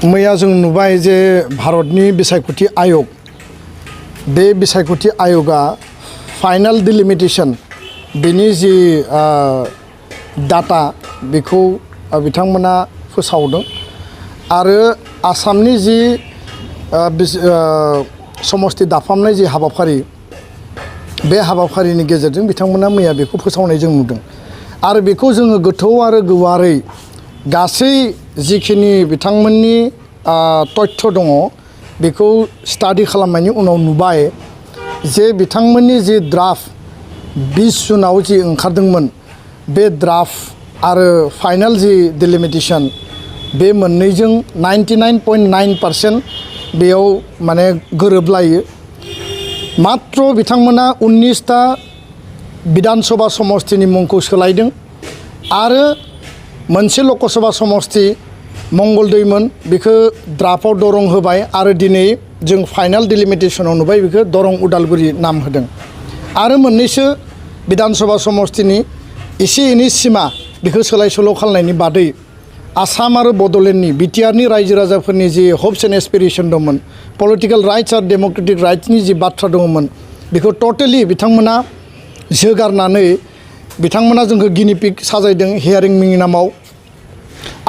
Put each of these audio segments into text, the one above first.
मैया जों नुबाय जे भारतनि बिसायख'थि आयोग बे बिसायख'थि आयगा फाइनाल डिलिमिटेशन बेनि जि डाटा बेखौ बिथांमोना फोसावदों आरो आसामनि जि समस्ति दाफामनाय जि हाबाफारि बे हाबाफारिनि गेजेरजों बिथांमोना मैया बेखौ फोसावनाय जों नुदों आरो बेखौ जोङो गोथौ आरो गोवारै गासै जिखिनि बिथांमोननि तथ्य दङ बेखौ स्टाडि खालामनायनि उनाव नुबाय जे बिथांमोननि जि ड्राफ्ट 20 जुनाव जि ओंखारदोंमोन बे ड्राफ्ट आरो फाइनाल जि डिलिमिटेशन बे मोननैजों 99.9% बेयाव माने गोरोबलायो मात्र बिथांमोना 19टा विधानसभा समष्टिनि मुंखौ सोलायदों आरो मोनसे लकसभा समष्टि मंगलदैमोन बेखौ ड्राफ्टआव दरं होबाय आरो दिनै जों फाइनाल डिलिमिटेशनाव नुबाय बेखौ दरं उदालगुरि नाम होदों आरो मोननैसो विधानसभा समष्टिनि एसे एनै सिमा बेखौ सोलाय सोल' खालामनायनि बादै आसाम आरो बड'लेण्डनि बिटिआरनि रायजो राजाफोरनि जि हप्स एन्ड एसपिरेशन दंमोन पलिटिकल राइट्स आरो डेम'क्रेटिक राइट्सनि जि बाथ्रा दंमोन बेखौ टटेलि बिथांमोना जोगारनानै बिथांमोना जोंखौ गिनिपिग साजायदों हियारिंनि नामाव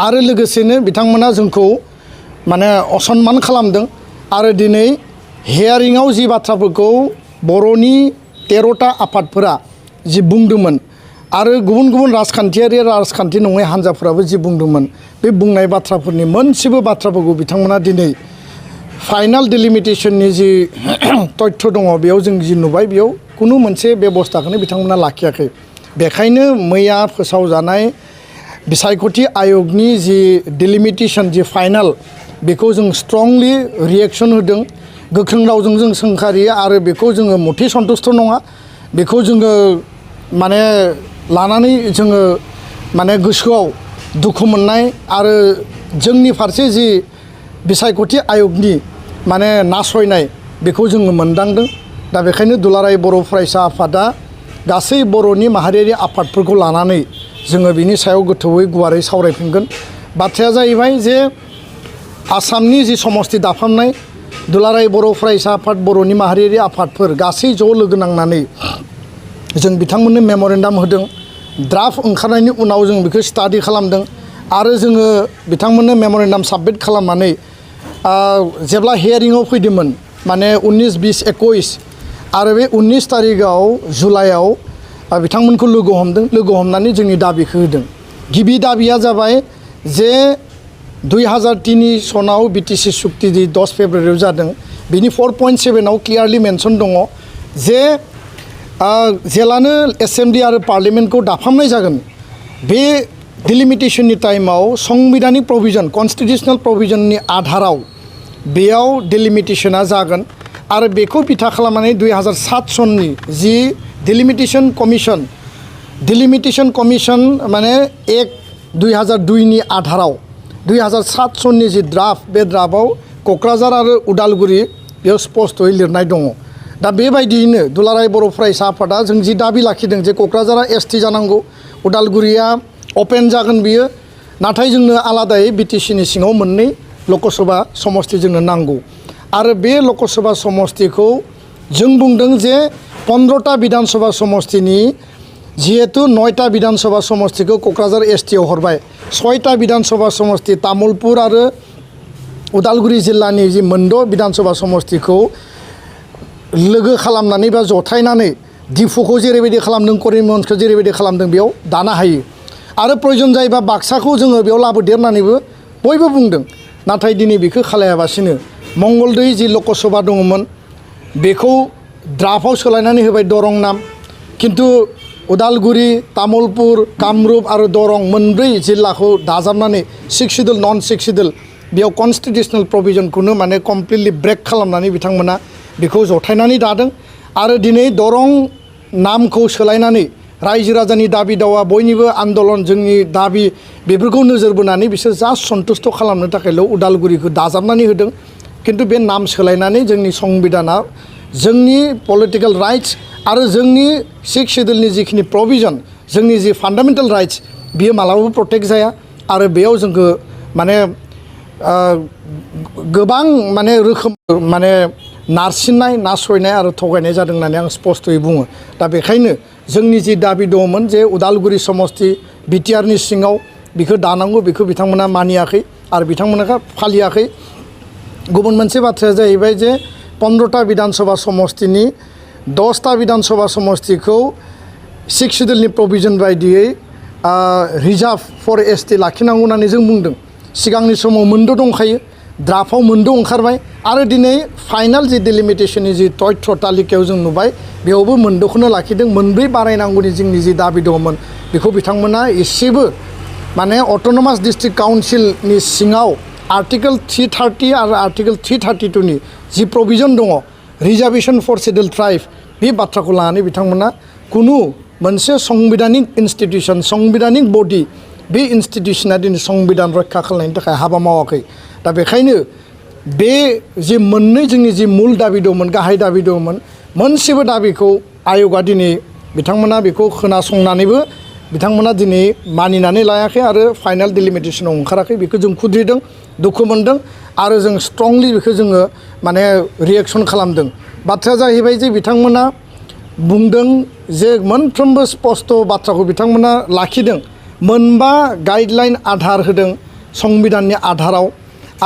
आरो लोगोसेनो बिथांमोना जोंखौ माने असनमान खालामदों आरो दिनै हियारिंआव जि बाथ्राफोरखौ बर'नि 13टा आफादफोरा जि बुंदोंमोन आरो गुबुन गुबुन राजखान्थि नङै हान्जाफोराबो जि बुंदोंमोन बे बुंनाय बाथ्राफोरनि मोनसेबो बाथ्राफोरखौ बिथांमोना दिनै फाइनाल डिलिमिटेशननि जि तथ्य दङ बेयाव जों जि नुबाय बेयाव खुनु मोनसे बेबस्थाखौनो बिथांमोना लाखियाखै बेखायनो मैया फोसावजानाय बिसायख'थि आयगनि जि डिलिमिटेशन जि फाइनाल बेखौ जों स्ट्रंलि रिएक्शन होदों गोख्रों रावजों जों सोंखारियो आरो बेखौ जोङो मथे सन्तुष्ट नङा बेखौ जोङो माने लानानै जोङो माने गोसोआव दुखु मोननाय आरो जोंनि फारसे जि बिसायख'थि आयगनि माने नासयनाय बेखौ जोङो मोनदांदों दा बेखायनो दुलाराय बर' फरायसा आफादा गासै बर'नि माहारियारि आफादफोरखौ लानानै जोङो बिनि सायाव गोथौयै गुवारै सावरायफिनगोन बाथ्राया जाहैबाय जे आसामनि जि समष्टि दाफामनाय दुलाराय बर' फरायसा आफाद बर'नि माहारियारि आफादफोर गासै ज' लोगो नांनानै जों बिथांमोननो मेम'रेन्डाम होदों ड्राफ्ट ओंखारनायनि उनाव जों बेखौ स्टाडि खालामदों आरो जोङो बिथांमोननो मेम'रेन्डाम साबमिट खालामनानै जेब्ला हियारिंआव फैदोंमोन माने 19, 20, 21 आरो बे 19 तारिखआव जुलाइआव बिथांमोनखौ लोगो हमनानै जोंनि दाबिखौ होदों गिबि दाबिया जाबाय जे 2003 सनाव बिटिसि सुक्ति जि 10 फेब्रुवारियाव जादों बिनि 4.7 क्लियारलि मेनसन दङ जे जेलानो एसेम्बलि आरो पार्लियामेन्टखौ दाफामनाय जागोन बे डिलिमिटेशननि टाइमाव संबिधानिक प्रभिजन कन्स्टिटिउसनेल प्रभिजननि आधाराव बेयाव डिलिमिटेशना जागोन आरो बेखौ बिथा खालामनानै 2007 सननि जि डिलिमिटेशन कमिशन माने 1/2002 नि आधाराव 2007 सननि जि ड्राफ्ट बे ड्राफ्टआव क'क्राझार आरो उदालगुरि बेयाव स्पष्टयै लिरनाय दङ दा बेबायदियैनो दुलाराय बर' फरायसा आफादा जों जि दाबि लाखिदों जे क'क्राझारा एसटि जानांगौ उदालगुरिया अपेन जागोन बियो नाथाय जोंनो आलादायै बिटिसिनि सिङाव मोननै लकसभा समष्टि जोंनो नांगौ आरो बे लकसभा समष्टिखौ जों बुंदों जे 15टा विधानसभा समष्टिनि जिहेतु 9टा विधानसभा समष्टिखौ क'क्राझार एसटिआव हरबाय 6टा विधानसभा समष्टि तामुलपुर आरो उदालगुरि जिल्लानि जि मोनद' विधानसभा समष्टिखौ लोगो खालामनानै बा जथायनानै डिफुखौ जेरैबायदि खालामदों करिमगन्जखौ जेरैबायदि खालामदों बेयाव दानो हायो आरो प्रयोजन जायोबा बाक्साखौ जोङो बेयाव लाबोदेरनानैबो बयबो बुंदों नाथाय दिनै बेखौ खालायाबासिनो मंगलदै जि लकसभा दङमोन बेखौ ड्राफ्टआव सोलायनानै होबाय दरं नाम खिन्थु उदालगुरि तामुलपुर कामरुप आरो दरं मोनब्रै जिल्लाखौ दाजाबनानै 6 शिड्युल नन 6 शिड्युल बेयाव कन्स्टिटिउसनेल प्रभिजनखौनो माने कमप्लिटलि ब्रेक खालामनानै बिथांमोना बेखौ जथायनानै दादों आरो दिनै दरं नामखौ सोलायनानै रायजो राजानि दाबि दावा बयनिबो आन्दलन जोंनि दाबि बेफोरखौ नोजोर बोनानै बिसोर जास्ट सन्तुष्ट खालामनो थाखायल' उदालगुरिखौ दाजाबनानै होदों खिन्थु बे नाम सोलायनानै जोंनि संबिधाना जोंनि पलिटिकल राइट्स आरो जोंनि 6 शिड्युलनि जिखिनि प्रभिजन जोंनि जि फान्डामेन्टेल राइट्स बियो मालाबाबो प्रटेक्ट जाया आरो बेयाव जोंखौ माने गोबां माने रोखोम माने नारसिननाय नासयनाय आरो थगायनाय जादों होननानै आं स्पष्टयै बुङो। दा बेखायनो जोंनि जि दाबि दङमोन जे उदालगुरि समस्ति बिटिआरनि सिङाव बेखौ दानांगौ बेखौ बिथांमोना मानियाखै आरो बिथांमोना फालियाखै। गुबुन मोनसे बाथ्राया जाहैबाय जे 15टा विधानसभा समस्तिनि 10टा विधानसभा समस्तिखौ 6 शिड्युलनि प्रभिजन बायदियै रिजार्भ फर एसटि लाखिनांगौ होननानै जों बुंदों। सिगांनि समाव मोनद' दंखायो, ड्राफ्टआव मोनद' ओंखारबाय आरो दिनै फाइनाल जि डिलिमिटेशननि जि तथ्य तालिकायाव जों नुबाय बेयावबो मोनद'खौनो लाखिदों। मोनब्रै बारायनांगौनि जोंनि जि दाबि दङमोन बेखौ बिथांमोना एसेबो माने अट'नमास डिस्ट्रिक्ट काउन्सिलनि सिङाव आर्टिकल 330 आरो आर्टिकल 332 नि जि प्रभिजन दङ रिजार्भेशन फर शिड्युल ट्राइब बे बाथ्राखौ लानानै बिथांमोना कुनु मोनसे संबिधानिक इन्स्टिटिउसन संबिधानिक बडि बे इन्स्टिटिउसना दिनै संबिधान रक्षा खालामनायनि थाखाय हाबा मावाखै। दा बेखायनो बे जि मोननै जोंनि जि मुल दाबि दंमोन गाहाय दाबि दंमोन मोनसेबो दाबिखौ आयगआ दिनै बिथांमोना बेखौ खोनासंनानैबो बिथांमोना दिनै मानिनानै लायाखै आरो फाइनाल डिलिमिटेशनाव ओंखाराखै। बेखौ जों खुद्रिदों, दुखु मोनदों आरो जों स्ट्रंलि बेखौ जोङो माने रिएक्सन खालामदों। बाथ्राया जाहैबाय जे बिथांमोना बुंदों जे मोनफ्रोमबो स्पष्ट बाथ्राखौ बिथांमोना लाखिदों। मोनबा गाइडलाइन आधार होदों संबिधाननि आधाराव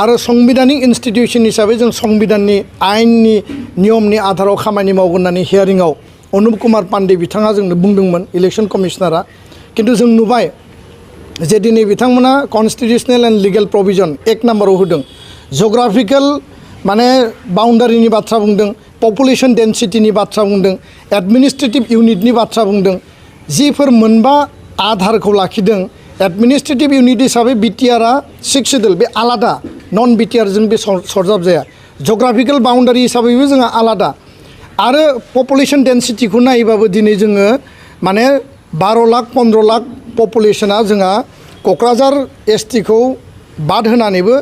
आरो संबिधानिक इन्स्टिटिउसन हिसाबै जों संबिधाननि आयेननि नियमनि आधाराव खामानि मावगोन होननानै हियारिंआव अनुप कुमार पान्डे बिथाङा जोंनो बुंदोंमोन इलेक्सन कमिशनारा। किन्तु जों नुबाय जे दिनै बिथांमोना कन्स्टिटिउसनेल एन्ड लिगेल प्रभिजन 1 नाम्बाराव होदों। जग्राफिकेल माने बाउन्डारिनि बाथ्रा बुंदों, पपुलेशन डेन्सिटिनि बाथ्रा बुंदों, एडमिनिस्ट्रेटिभ इउनिटनि बाथ्रा बुंदों। जिफोर मोनबा आधारखौ लाखिदों एडमिनिस्ट्रेटिभ इउनिट हिसाबै बिटिआरआ 6 शिड्युल बे आलादा नन बिटिआरजों बे सरजाब जाया। जग्राफिकेल बाउन्डारि हिसाबैबो जोंहा आलादा आरो पपुलेशन डेन्सिटिखौ नायोबाबो दिनै जोङो माने 12 लाख 15 लाख पपुलेशना जोंहा क'क्राझार एसटिखौ बाद होनानैबो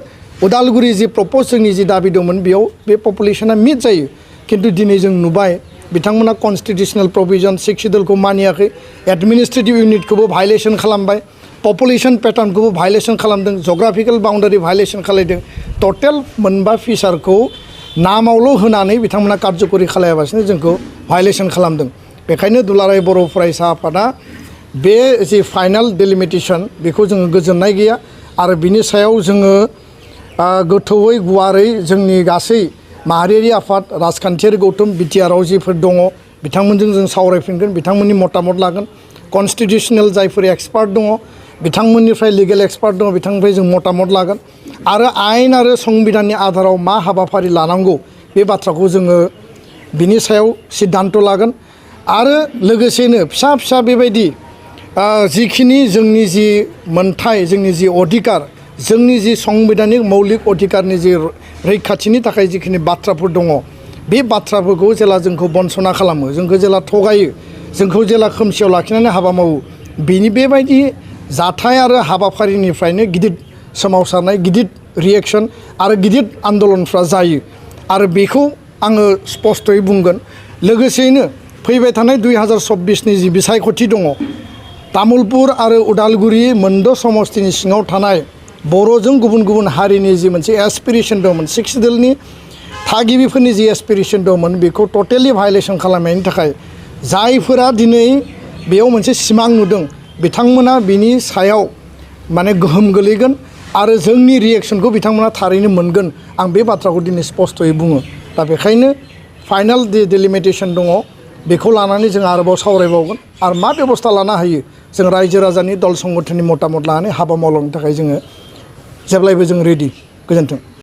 उदालगुरि जि प्रप'ज जोंनि जि दाबि दंमोन बेयाव बे पपुलेशना मिट जायो। किन्तु दिनै जों नुबाय बिथांमोना कन्स्टिटिउसनेल प्रभिजन 6 शिड्युलखौ मानियाखै, एडमिनिस्ट्रेटिभ इउनिटखौबो भायलेसन खालामबाय, पपुलेशन पेटार्नखौबो भायलेसन खालामदों, जग्राफिकेल बाउन्डारि भायलेसन खालामदों। टटेल मोनबा फिचारखौ नामावल' होनानै बिथांमोना कार्यकरि खालायाबासिनो जोंखौ भायलेसन खालामदों। बेखायनो दुलाराय बर' फरायसा आफादा बे जि फाइनाल डिलिमिटेशन बेखौ जोङो गोजोननाय गैया आरो बिनि सायाव जोङो गोथौयै गुवारै जोंनि गासै माहारियारि आफाद राजखान्थियारि गौथुम बिटिआरआव जिफोर दङ बिथांमोनजों जों सावरायफिनगोन, बिथांमोननि मतामत लागोन। कन्स्टिटिउसनेल जायफोर एक्सपार्ट दङ बिथांमोननिफ्राय लिगेल एक्सपार्ट दङ बिथांनिफ्राय जों मतामत लागोन आरो आयेन आरो संबिधाननि आधाराव मा हाबाफारि लानांगौ बे बाथ्राखौ जोङो बिनि सायाव सिद्धान्त लागोन। आरो लोगोसेनो फिसा फिसा बेबायदि जिखिनि जोंनि जि मोनथाय जोंनि जि अधिकार जोंनि जि संबिधानिक मौलिक अधिकारनि जि रैखाथिनि थाखाय जिखिनि बाथ्राफोर दङ बे बाथ्राफोरखौ जेला जोंखौ बन्सना खालामो, जोंखौ जेला थगायो, जोंखौ जेला खोमसियाव लाखिनानै हाबा मावो, बेनि बेबायदि जाथाय आरो हाबाफारिनिफ्रायनो गिदिर सोमावसारनाय, गिदिर रिएक्सन आरो गिदिर आन्दलनफ्रा जायो आरो बेखौ आङो स्पष्टयै बुंगोन। लोगोसेयैनो फैबाय थानाय 2024नि जि बिसायख'थि दङ तामुलपुर आरो उदालगुरि मोनद' समस्तिनि सिङाव थानाय बर'जों गुबुन गुबुन हारिनि जि मोनसे एसपिरेसन दंमोन 6 शिड्युलनि थागिबिफोरनि जि एसपिरेसन दंमोन बेखौ टटेलि भायलेसन खालामनायनि थाखाय जायफोरा दिनै बेयाव मोनसे सिमां नुदों बिथांमोना बिनि सायाव माने गोहोम गोलैगोन आरो जोंनि रिएक्सनखौ बिथांमोना थारैनो मोनगोन। आं बे बाथ्राखौ दिनै स्पष्टयै बुङो। दा बेखायनो फाइनाल डिलिमिटेशन दङ बेखौ लानानै जों आरोबाव सावरायबावगोन आरो मा बेबस्था लानो हायो जों रायजो राजानि दल संगठननि मतामत लानानै हाबा मावलांनो थाखाय जोङो जेब्लायबो जों रेडि। गोजोन्थों।